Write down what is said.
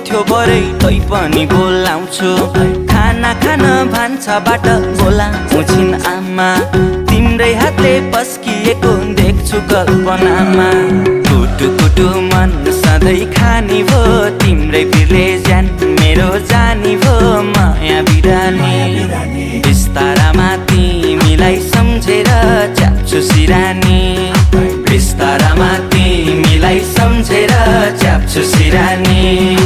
थियो भरै तै पनि बोलाउँछु खाना खान भान्साबाट बोलाउँछिन् आमा तिम्रै हातले पस्किएको देख्छु कल्पनामा कुटु कुटु मन सधैँ खानी भो तिम्रै पिरले ज्यान मेरो जानी भो माया बिरानी बिस्तारामा तिमीलाई सम्झेर च्याप्छु सिरानी बिस्तारामा तिमीलाई सम्झेर च्याप्छु सिरानी